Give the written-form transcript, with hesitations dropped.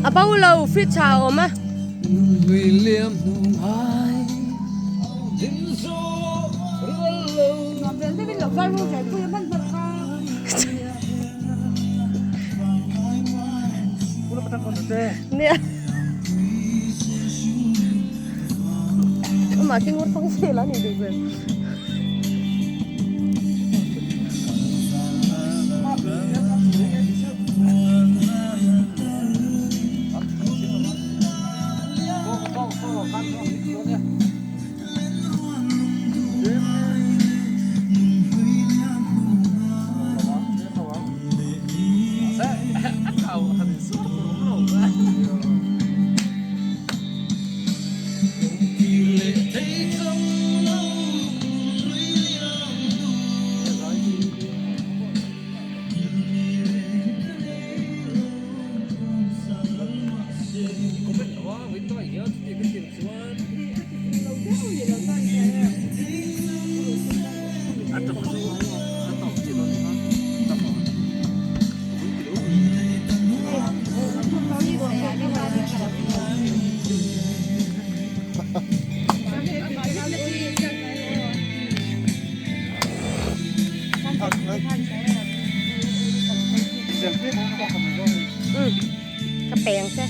A bo lo fridge ah a awm a. Nia. Amah khi ngur thawng zel a ni duh hmel. Ka peng che.